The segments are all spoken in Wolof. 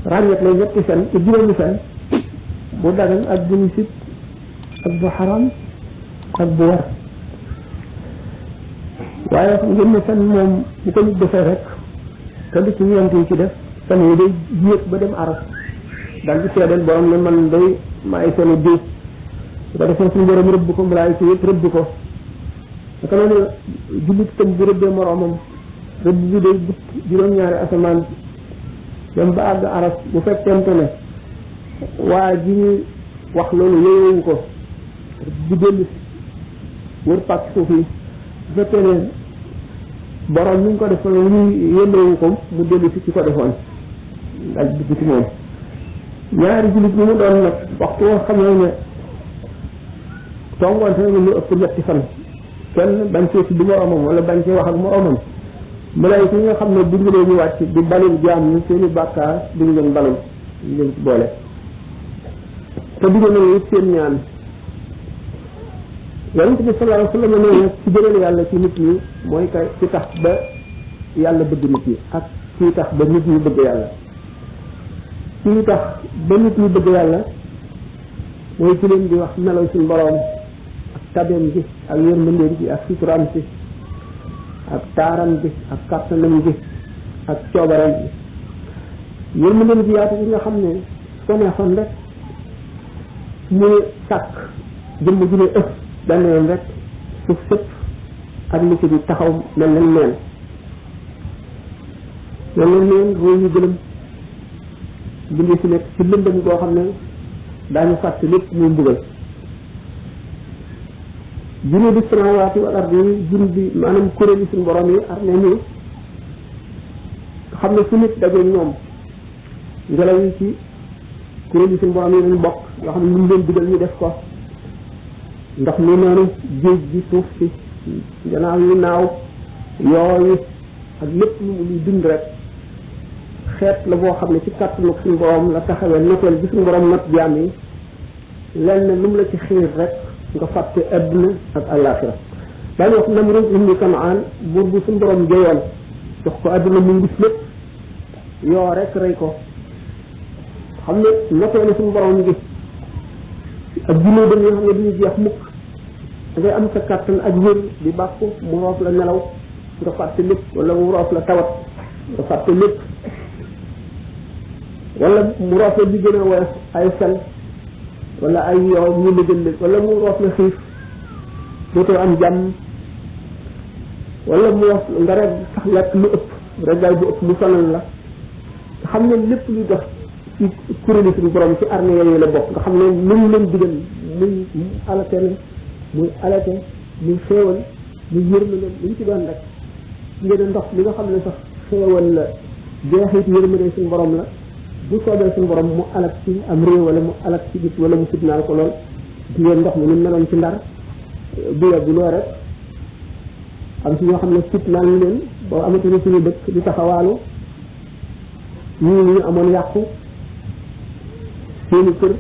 ràññet la ñetti fen te juróomi fen bu dagan ak bu ñu sib ak bu xaram ak bu war waaye ngeen ne fen moom bu ko nit defee rek te lu ci yonent yi ci def fen yi day yéeg ba dem aras dal di seedeel borom ne man day maay seen diw su ko defee suñu borom rëbb ko malaay ci yëpp rëbb ko naka noonu jullit tam bu rëbbee moroomam rëbb bi day but juróom-ñaari asamaan dem ba àgg aras bu fekkente ne waa ji ñuy wax loolu yéewu ko di dellu wër pàcc suuf yi bu fekkee ne borom ñu ngi ko defoon lu ñuy yéenewu ko mu dellu si ci ko defoon ak dugg ci moom ñaari jullit ñi mu doon nag waxtu woo xam ne tongoonte nañu lu ëpp ñetti fan kenn bañ cee tudd moroomam wala bañ cee wax ak moroomam malaayika yi nga xam ne duñu leen ñu wàcc di balul jaam ñi seeni bàkkaar duñu leen balul duñu leen ci boole te duñu leen it seen ñaan yonent bi sallallahu alayhi wa sallam nee na ci gënal yàlla ci nit ñi mooy kay ci tax ba yàlla bëgg nit ñi ak ci tax ba nit ñi bëgg yàlla ci tax ba nit ñi bëgg yàlla mooy ci leen di wax melaw suñu boroom ak tabeem gi ak yërmandeem gi ak suturaam gi ak taaram gi ak kàttanam gi ak coobaram gi yërmandeem gi yaatu gi nga xam ne su ko neexoon rek mu sàkk jëmm ju ne ëpp benn yoon rek suuf sëpp ak li ci di taxaw mel nañ neen roo yu gëlëm bindee si nekk ci lëndëm boo xam ne daañu fàtte lépp muy mbugal juróomi samaawaati wal ardi jur bi maanaam kuréeli suñu borom yi armée nii xam ne fu nit daje ñoom ngelaw yi ci kuréeli suñu borom yi dañu bokk yoo xam ne lu mu leen digal ñu def ko ndox mi noonu géej gi suuf si janaaw yi naaw yooyu ak lépp lu mu luy dund rek xeet la boo xam ne ci kàttanu suñu borom la taxawee noteel bi suñu borom not jaam yi lenn lu mu la ci xiir rek nga fàtte adduna ak àllaaxira daañu wax Namruud ibnu Kanaan buur bu suñu borom jëyoon jox ko adduna mu ngis lépp yoo rek rey ko xam ne notee na suñu borom gi ak junne dem yoo xam ne duñu jeex mukk da ngay am sa kàttan ak wér di bàkku mu roof la nelaw nga fàtte lépp wala mu roof la tawat nga fàtte lépp wala mu roof la di gën a woyof ay sel wala ay yow ñu lëjël lépp wala mu roof la xiif dootoo am jàmm wala mu roof nga rek sax lekk lu ëpp reggaay bu ëpp mu sonal la nga xam ne lépp lu dox ci kuréeli suñu borom ci armée yooyu la bokk nga xam ne lu mu leen digal muy alate ne muy alate muy xéewal muy yërmande lu ñu ci doon rek ngeen ndox li nga xam ne sax xéewal la jeexit yërmande suñu borom la bu soobee suñu borom mu alak ci am réew wala mu alak ci nit wala mu fitnaal ko lool di ngeen ndox mi ni meloon ci ndar bu yàggu loo rek am ci ñoo xam ne fitnaal ñu leen boo amati ne suñu dëkk di taxawaalu ñu amoon yàqu seeni kër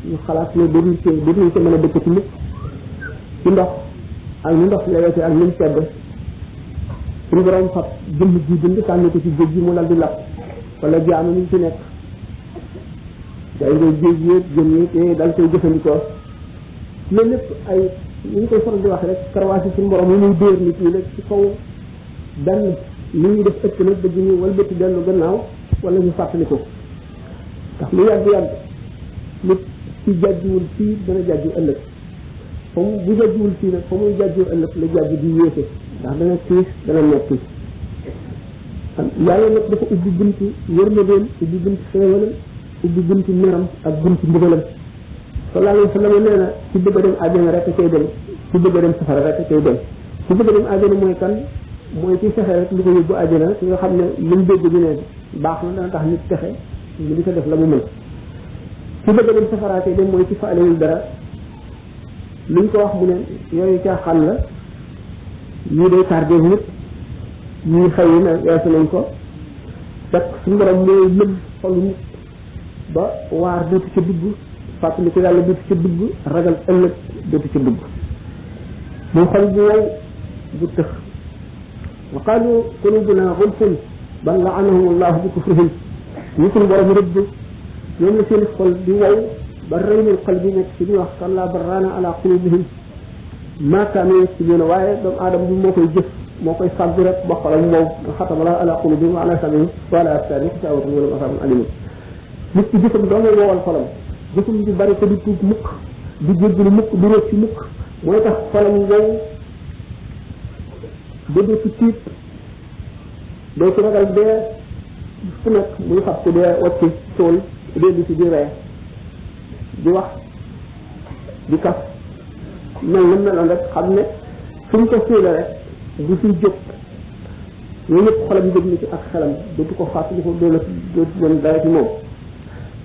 ñu xalaat ne dootuñ ci mën a dëkk ci mukk ci ndox ak ni ndox lewete ak ni mu sedd suñu borom fab jëmm ji bind sànni ko ci géej gi mu dal di lapp wala jaamu ñu ci nekk day ngay géej yéeg jën yi te dal koy jëfandikoo loolu lépp ay ñu ngi koy faral di wax rek karawaasi suñu borom yi muy dóor nit ñi rek ci kaw benn li ñuy def ëpp nag bëgg ñu wala bëtti dellu gannaaw wala ñu fàttali ko ndax lu yàgg-yàgg nit ci jàjjuwul fii dana jàjju ëllëg fa mu bu jàjjuwul fii nag fa muy jàjju ëllëg la jàjju di yéese ndax dana tiis dana metti yàlla nag dafa ubbi buntu yërmandeem ubbi buntu xéewalam ubbi buntu meram ak buntu mbugalam sallallahu alayhi wa sallam nee na ci bëgg a dem àjjana rek a cay dem ci bëgg a dem safara rek a cay dem ci bëgg a dem àjjana mooy kan mooy ci fexe rek li ko yóbbu àjjana ki nga xam ne luñ dégg ñu ne baax na dana tax nit fexe ñu di ko def la mu mën ci bëgg a dem safara cay dem mooy ci faalewul dara luñ ko wax mu ne yooyu caaxaan la ñii day tardé nit ñii xëy na weesu nañ ko fekk suñu borom mooy lëm xolu nit ba waar dootu ca dugg fàttali ko yàlla dootu ca dugg ragal ëllëg dootu ca dugg muy xol bu wow bu tëx wa qaalu qulubuna gulfun bal la'anahum allahu bi kufrihim ñu suñu borom rëbb ñoom la seen xol di wow ba raynul xol bi nekk ci ñuy wax kallaa bal raana ala qulubihim maa kaanu yaksibuuna waaye doomu aadama bi moo koy jëf moo koy fàggu rek ba xolam wow xatama la ala qulubihim wa ala sam'ihim wa ala absaarihim gishaawatun wa lahum azaabun aliim nit ci jëfam doo ngay wowal xolam jëfam di bari te di tuub mukk di jéggalu mukk di rëcc mukk mooy tax xolam wow ba doo ci tiit doo ci ragal dee fu nekk muy xab ci dee wàcc tool dellu si di ree di wax di kaf mel na meloon rek xam ne suñ ko suule rek du suy jóg yooyu yëpp xolam jóg na ci ak xelam dootu ko fàttali ko dootu doon dara ci moom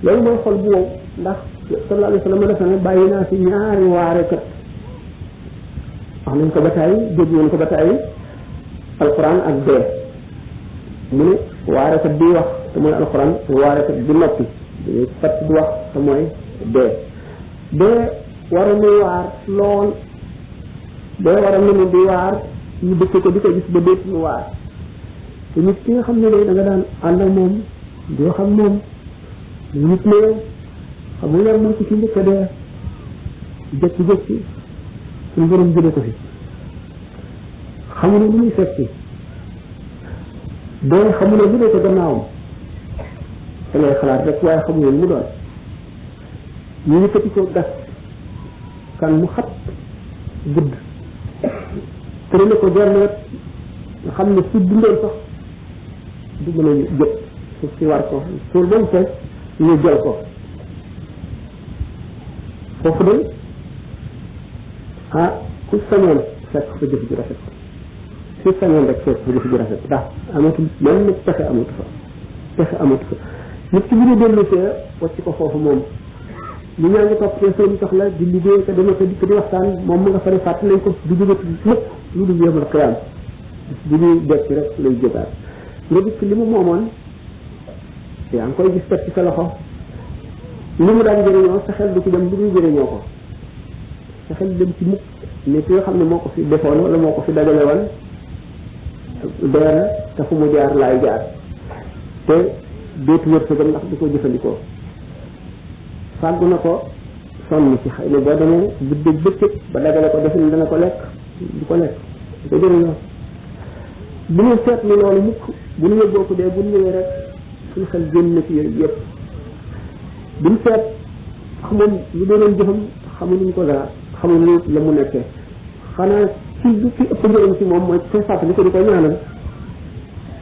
loolu mooy xol bu wow ndax sallallahu alayhi wa sallam dafa ne bàyyi naa fi ñaari waarekat wax nañ ko ba tàyyi dégg ngeen ko ba tàyyi alquran ak dee mu ne waarekat bi wax te mooy alquran waarekat bi noppi dañuy fàtt di wax te mooy dee war a muy waar lool dee war a mën di waar ñu dëkk ko di ko gis ba déet mu waar te nit ki nga xam ne léegi da nga daan ànd ak moom di wax ak moom nit ne xam nga yar mën ko ci njëkk a dee jëkki-jëkki suñu borom jële ko fi xamu ne lu muy fekki dee xamu ne lu ne ko gannaawam da ngay xalaat rek waaye xamu ne mu doon ñu yëkkati ko gas kan mu xat gudd tërale ko genn wet nga xam ne su dundoon sax du mën a jot suuf si war ko suur ba mu fees ñu jël ko foofu de ku sañoon fekk fa jëf ju rafet ku sañoon rek fekk fa jëf ju rafet ndax amatul benn pexe amatu fa nit ki bu ñu dellu see wàcc ko foofu moom ñu ñaa ngi topp te seen soxla di liggéey te dama ko dikk di waxtaan moom mu nga fari fàtt nañ ko du jógati mukk lu dul yëmal xiyaam bu ñuy dekk rek lay jógaat nga dikk li mu moomoon yaa ngi koy gis teg ci sa loxo li mu daan jëriñoo sa xel du ci dem lu dul jëriñoo ko sa xel dem ci mukk mais ki nga xam ne moo ko fi defoon wala moo ko fi dajale woon dee na te fu mu jaar laay jaar te dootu wërsëgam ndax di ko jëfandikoo fàggu na ko sonn ci xëy na boo demee guddeeg bëccëg ba dagale ko defe ni dana ko lekk du ko lekk du ko jëriñoo bu ñu seetlu loolu mukk bu ñu yëggoo ko dee bu ñu ñëwee rek suñu xel génn na ci yooyu yëpp buñ seet xamoon lu doonoon jëfam xamuñu ko dara xamuñu la mu nekkee xanaa ci ci ëpp njëriñ ci moom mooy koy fàttali ko di ko ñaanal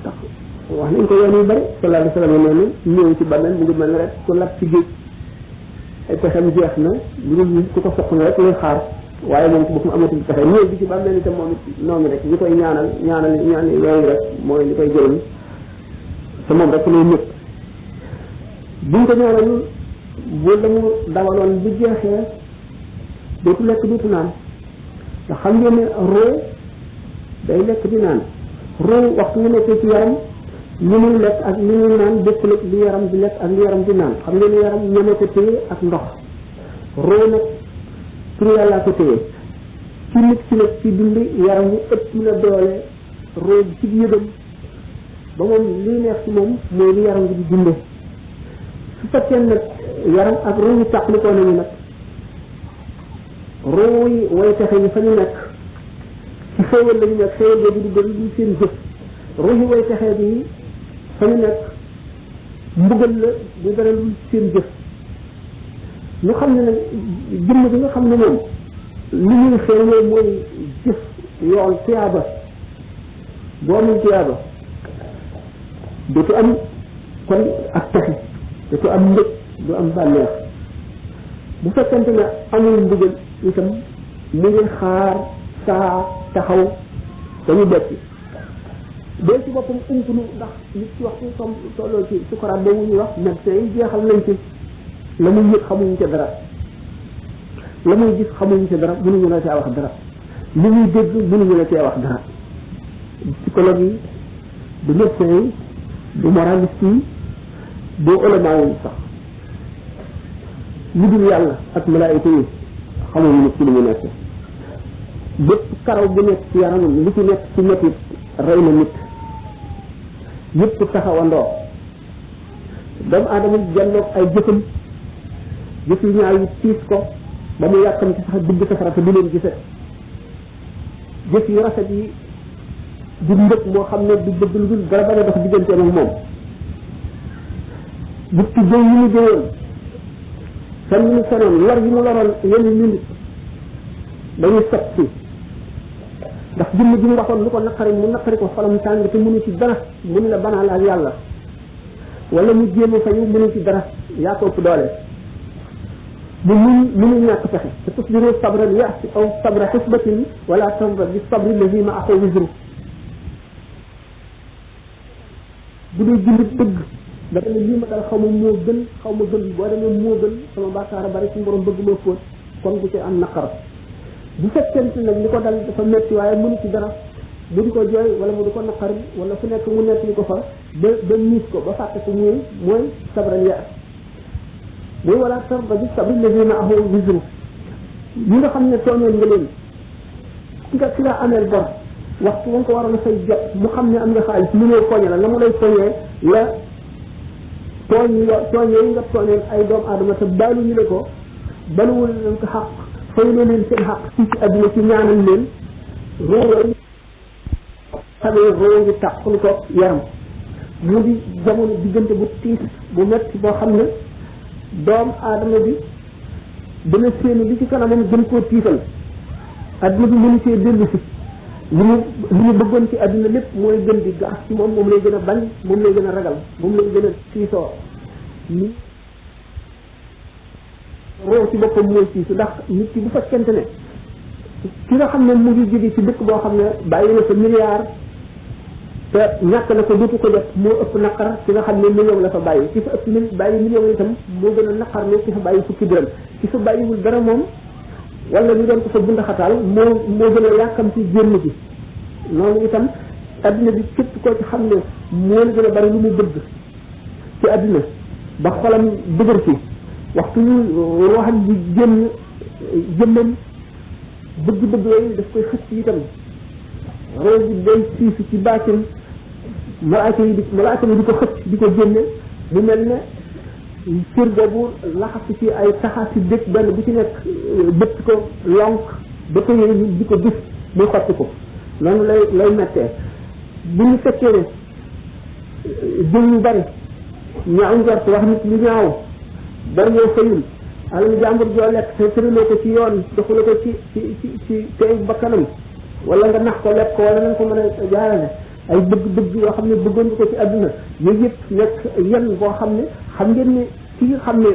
ndax wax nañ ko yoon yu bari sallallahu alayhi wa sallam nee na ñëw ci bàmmeel mu ngi mel ne rek ku lab ci géej ay pexem jeex na lu dul ku ko soq na rek lay xaar waaye moom ci boppam amatul pexe ñëw bi ci bàmmeel itam moom it noonu rek ñi koy ñaan yooyu rek mooy li koy jëriñ te moom rek lay ñëpp buñ ko ñaanal bu la mu dawaloon bu jeexee dootu lekk dootu naan nga xam ngeen ne roo day lekk di naan roo waxtu mu nekkee ci yaram li muy lekk ak li muy naan bokkul ak li yaram di lekk ak li yaram di naan xam ngeen ne yaram ñeme ko téye ak ndox roo nag pour yàllaa ko téye ci nit ki nag ci dund yaram wu ëpp la doole roo ci yëgam ba moom liy neex ci moom mooy li yaram bi di dunde su fekkee nag yaram ak roo yi tàqlikoo nañu nag roo yi way texe yi fa ñu nekk ci xéewal lañu nekk xéewal boobu du gën du seen jëf roo yi way texe bi fa ñu nekk mbugal la du dara lu seen jëf ñu xam ne nag jëmm bi nga xam ne moom li ñuy xéewee mooy jëf yoon tiyaaba boo amul tiyaaba dootu am kon ak texe dootu am mbëg du am bànneex bu fekkente ne amul mbugal itam mu ngi xaar saa taxaw dañu bekki dee ci boppam umpunu ndax nit ci waxtu som tolloo ci sukaraat boobu ñuy wax médecin yi jeexal nañ ci la muy yëg xamuñu ca dara la muy gis xamuñu ca dara mënuñu la cee wax dara li muy dégg mënuñu la cee wax dara psychologue yi du médecin yi du moraliste yi du ulama yi sax lu dul yàlla ak malaayika yi xamuñu nit ci li mu nekk bépp karaw bu nekk ci yaramam li ci nekk ci métit rey na nit yëpp taxawandoo doomu aadama janloog ay jëfam jëf yu ñaaw yi tiis ko ba mu yàkkam ci sax dugg safara te du leen gise jëf yu rafet yi di ndëkk moo xam ne du bëgg lu dul dara bañ a dox digganteem ak moom bukki jëw yi mu jëwoon fen yi mu fenoon lor yi mu loroon yenn nit dañuy set si ndax jëmm ji mu waxoon lu ko naqari mu naqari ko xolam tàng te mënu ci dara mënu la banaa la ak yàlla wala mu jéem a fayu mënu ci dara yaa ko ëpp doole mu mënu ñàkk pexe te tusbiru sabra li yaasi aw sabra xisbatin wala sabra bi sabri lazi ma axoo wisru bu dee jullit dëgg dafa ne lii ma dal xaw ma moo gën xaw ma gën boo demee moo gën sama bàkkaar a bari suñu borom bëgg ma fóot kon bu ci am naqar bu fekkente nag li ko dal dafa metti waaye mënu ci dara mu di ko jooy wala mu di ko naqari wala fu nekk mu nekk li ko fa ba miis ko ba fàtte ko muy mooy sabran ya muy wala sabra bi sabri lazi ma axoo wisru ñi nga xam ne tooñoon nga leen ki nga ameel bor waxtu nga ko waroon a fay jot mu xam ne am nga xaalis mu ñëw poñe la mu lay poñee la tooñ yooyu nga tooñoon ay doomu aadama te baalu ñu ne ko baluwul leen ko xaq fayuloo leen seen xaq fii ci àdduna ci ñaanal leen róoyooyu xamee roo ngi tàqul ko yaram mu di jamono diggante bu tiis bu metti boo xam ne doomu aadama bi dana séenu li ci kanamam gën koo tiital àdduna bi mënu see dellu si li mu bëggoon ci àdduna lépp mooy gën di gaas ci moom lay gën a bañ moom lay gën a ragal moom lay gën a tiisoo ni roo ci boppam mooy tiisu ndax nit ki bu fekkente ne ki nga xam ne mu ngi jóge ci dëkk boo xam ne bàyyi na fa milliard te ñàkk na ko dootu ko jot moo ëpp naqar ki nga xam ne million la fa bàyyi ki fa ëpp bàyyi million itam moo gën a naqar ne ki fa bàyyi fukki dërëm ki fa bàyyiwul dara moom wala ñu doon ko fa bundaxataal moo gën a yàkkam ci génn ci noonu itam adduna bi képp koo ci xam ne moo la gën a bari lu mu bëgg ci adduna ba xolam dëgër ci waxtu ñu waxam bi génn jëmmam bëgg-bëgg yooyu daf koy xëcc itam roo bi day siisu ci baatin malaaka yi di ko xëcc di ko génne mu mel ne cër boobu laxasi ci ay taxasi dëkk benn bu ci nekk bëtt ko lonk ba ko yëre di ko gis muy xotti ko noonu lay mettee bu ñu fekkee ne jëw yu bari ñaaw njort wax nit lu ñaaw bari yoo fayul alal jàmbur joo lekk te tëraloo ko ci yoon doxula ko ci tey bakkanam wala nga nax ko lekk ko wala nga ko mën a jaarale ay bëgg-bëgg yoo xam ne bëggoon nga ko ci àdduna yooyu yëpp nekk yan boo xam ne xam ngeen ne ki nga xam ne